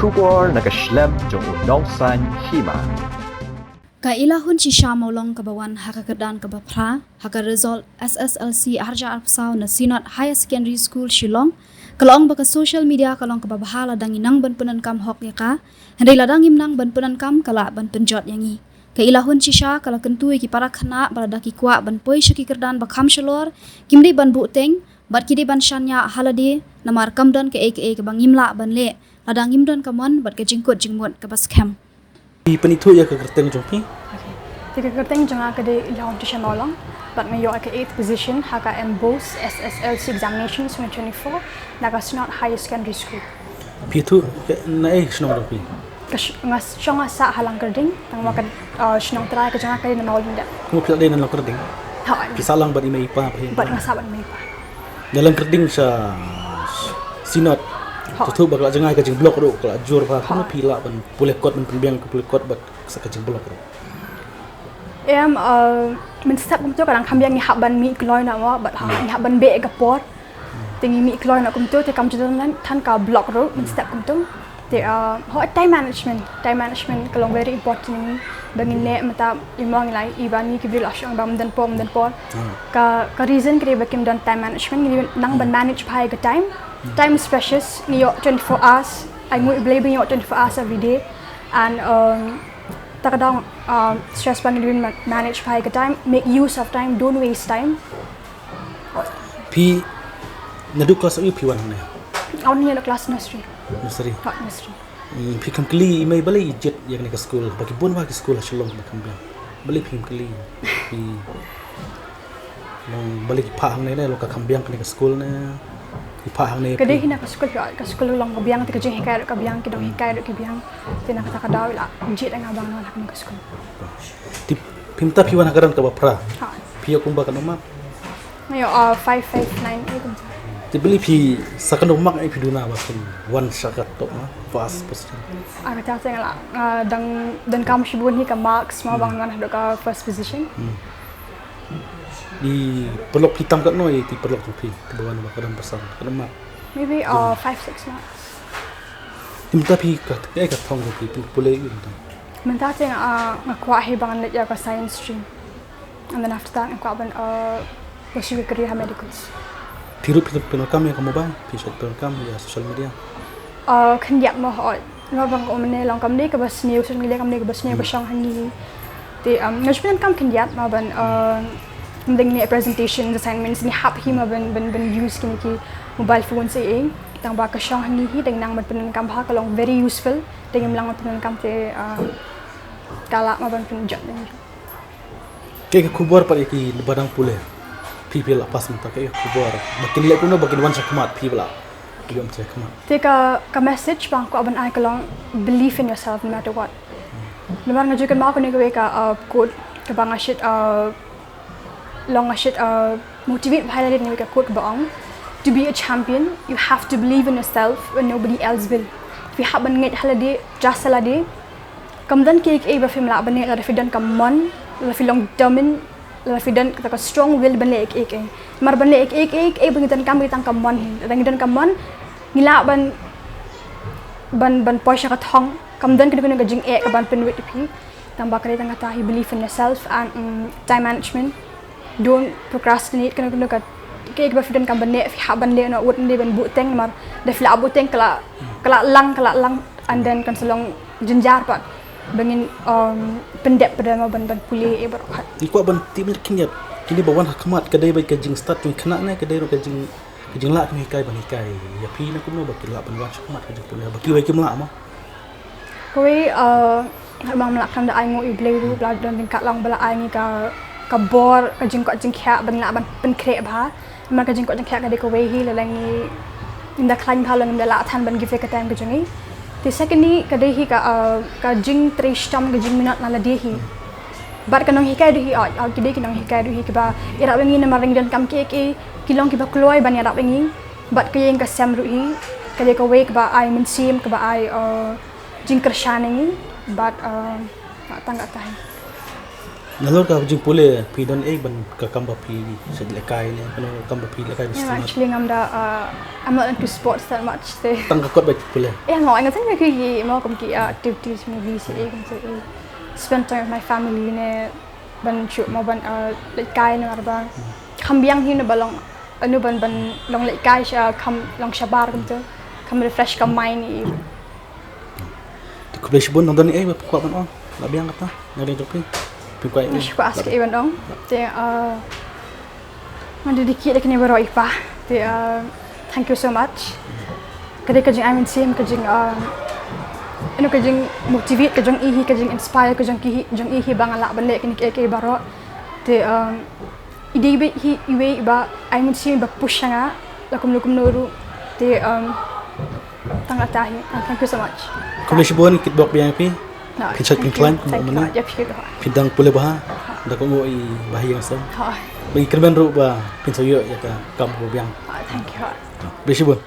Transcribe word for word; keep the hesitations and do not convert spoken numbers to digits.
Khubor na ka shlem jong u nongsan hima. Ka Ilahun Shisha Mawlong kaba wan ha ka kyrdan kaba phra ha ka result S S L C arja arphew na Synod Higher Secondary School Shillong, ka la ong ba ka social media ka long kaba bha lada ngi nang ban pyndonkam hok ïa ka, hynrei lada ngim nang ban pyndonkam ka lah ban pynjot ïa ngi. Ka Ilahun Shisha ka la kyntu ïa ki para khynnah ba lada ki kwah ban poi sha ki kyrdan ba kham shalor, kim dei ban buhteng bad ki dei ban shaniah ha lade, namar kam don kaei kaei kaba ngim lah ban leh lada ngim don ka mon bad ka jingkut jingmut kaba skhem. Phi pynithuh ïa ka kyrteng jong phi? Okay. Te ka kyrteng jong nga ka dei Ilahun Shisha Mawlong bad nga ïoh ïa ka eighth position ha ka MBOSE S S L C examination twenty twenty-four na ka Synod Higher Secondary School. Phi ithuh na ei shnong jong phi? Ka sh-, nga shong nga sah ha Langkyrding, tang ba ka, uh, shnong trai ka jong nga ka dei na Mawlyndep. Kumno phi la dei na Langkyrding? Ha. Phi sah lang bad i mei i pa phi? Bad nga sah bad i mei i pa. Na Langkyrding sha Synod. Ha. Ka thuh ba ka la jngai ka jingblock ruh ka la jur ba. Ha. Kumno phi lah ban pule kot ban pynbiang ka pule kot bad sa ka jingblock ruh? Em, uh, mynstep kumto ka dang kham biang ngi hap ban mih kloi noh mo bad ha, ngi hap ban beh ka por. Te ngi mih kloi noh kumto te kam ju don than ka block ruh mynstep kumto. Te, uh, ho time management, time management ka long very important ïa ngi. Ba ngin neh mynta i mong lai i ba ngi ki briew la shong ba ym don por, ym don por. Ka, ka reason ka dei ba kim don time management, ngi nang ban manage bha ïa ka time. Time is precious, ngi ïoh twenty-four hours. Ainguh i Blei ba ngi ïoh twenty-four hours every day. And, um, ta ka dang, um, stress ba ngin ma-, manage bha ïa ka time, make use of time, don't waste time. Phi naduh klas aïu phi wan hangne? Wan hangne naduh klas nursery. Nursery. Ha, nursery. Hmm, phi kham kylli i mei balei i jied ïa kane ka skul? Ba ki bun bha ki skul ha Shillong ba kham biang. Balei phi kham kylli? Phi long balei ki phah hangne ne long ka kham biang kane ka skul ne? Ki phah hangne. Ka dei hi na ka skul, ka skul long ka biang te ka jinghikai ruh ka biang, ki dang hikai ruh ki biang. Te na kata ka daw i la jied ïa nga ba ngan wan ha kane ka skul. Te phi mynta phi wan ha ka rank kaba phra. Ha. Phi ïoh kumba katno mark? Nga ïoh, uh, five five nine eight kumta. Te balei phi sa katno mark ei phi duna ba phin wan sha ka top ma, first position? Ah, kata te nga la, uh, dang, dang donkam shibun hi ka marks ma ba ngan wan haduh ka first position. Hmm. Te paralok phi tam katno ïa ki paralok jong phi kiba wan ba ka rank ba san katno mark? Maybe, uh, five six marks. Te mynta phi ka, kaei ka thong jong phi, phi pule ïa mynta? Mynta te nga, uh, nga kwah hi ba ngan leit ïa ka science stream. And then after that nga kwah ban, uh, pursue ka career ha medicals. Phi ruh phi pyndonkam ïa ka mobile, phi shait pyndonkam ïa social media? Uh, khyndiat mo hooid. Namar ba nga ong mynne long kam dei kaba sniew social media, kam dei kaba sniew ka shong ha ngi. Te, um, nga shu pyndonkam khyndiat mo ban, uh, ym dang ne presentations, assignments, ngi hap hi mo ban, ban, ban use kine ki mobile phones ei ei. Tang ba ka shong ha ngi hi, dang nang ban pyndonkam bha, ka long very useful. Te ngim lah ban pyndonkam te, uh, ka lah mo ban pynjot ïa ngi. Kaei ka khubor pat ïa kiba dang pule? Phi phi la pass mynta, kaei ka khubor? Ba kin leh kumno ba kin wan shakhmat phi ba la, phi wan shakhmat? Te ka, ka message ba nga kwah ban ai ka long believe in yourself no matter what. Namar nga ju kynmaw kane kawei ka, uh, quote kaba nga shait, uh, long nga shait, uh, motivate bha ïa lade, kane kawei ka quote kaba ong, "To be a champion, you have to believe in yourself when nobody else will." Phi hap ban ngeit ha lade, trust ha lade. Kam don kiei kiei ba phim lah ban leh lada phi don ka mon, lada phi long determined, lada phi don kata ka strong will ban leh kiei kiei. Namar ban leh kiei kiei ba ngi donkam ka dei tang ka mon hi. Lada ngi don ka mon, ngi lah ban, ban, ban poi sha ka thong. Kam don kano kano ka jingeh kaban pynwit ïa phi. Tang ba ka dei tang kata hi, believe in yourself and, mm, time management. Don't procrastinate, kano kano ka, kaei kaba phi donkam ban leh phi hap ban leh noh, wat ym dei ban buhteng namar lada phi la buhteng ka la, ka la lang, ka la lang, and then kan sa long jynjar pat ba ngin, um, pyndep pat mo ban, ban pule ei baroh. Nga kwah ban tip mynta khyndiat, kine ba wan ha khmat ka dei ba ka jingstad jong ki khynnah ne ka dei ruh ka jing, ka jinglah ki nonghikai ban hikai ïa phi ne kumno ba ki lah ban wan sha khmat ka jingpule ba kiwei kim lah mo? Kawei, uh, nga mlak khlem da ainguh ïa U Blei ruh ba la don ryngkat lang ba la ai ngi ka, ka bor, ka jingkoit jingkhiah ban lah ban pynkhreh bha. Namar ka jingkoit jingkhiah ka dei kawei hi, lada ngi, ngim da khlaiñ bha, lada ngim da lah than ban give ïa ka time ka jong ngi. Te secondly ka dei hi ka, uh, ka jingtrei shitom, ka jingminot na lade hi. Bad ka nonghikai ruh hi, oh, oh, ki dei ki nonghikai ruh hi kiba ïarap ïa ngi namar ngi donkam kiei kiei, ki long kiba kloi ban ïarap ïa ngi. Bad ka ïing ka sem ruh hi ka dei kawei kaba ai mynsiem, kaba ai, uh, jingkyrshan ïa ngi. Bad, uh, tang kata hi. Nalor ka jingpule phi don ei ban ka kam ba phi sa lehkai ne, kano ka kam ba phi lehkai bha? Yeah, actually ngam da, uh, I'm not into sports that much te. Tang ka kot ba pule. Yeah, no, nga tang ki mo kum ki, uh, activities, movies, eh, kum te, eh. Spend time with my family ne, ban shu mo ban, uh, lehkai ne mar ba. Kham biang hi ne ba long, anu ban ban long lehkai sha kham long shabar kum te. Kham refresh ka mind i. Te khublei shibun, nang don ei ba phi kwah ban ong? La biang kata, nga ring jong phi. Phi kwah ei? Nga shu kwah ask ei ban ong. Te, uh, nga dedicate da kine baroh i pa. Te, uh, thank you so much. Ka dei ka jingai mynsiem, ka jing, uh, you know, ka jing motivate, ka jong i hi, ka jing inspire, ka jong ki hi, jong i hi ba nga lah ban leh kine kiei kiei baroh. Te, um, i dei beit hi iwei ba ai mynsiem ba push ïa nga la kumno kumno ruh. Te, um, tang kata hi. Ah, thank you so much. Khublei shibun, kit bok biang phi. No, phin shait phin khlaiñ kumno kumno. Phi dang pule bha. Da kohnguh i Bah Ïeng Seng. Ba ngi kyrmen ruh ba phin sa ïoh ïa ka kam kaba biang. Thank you. Khublei shibun.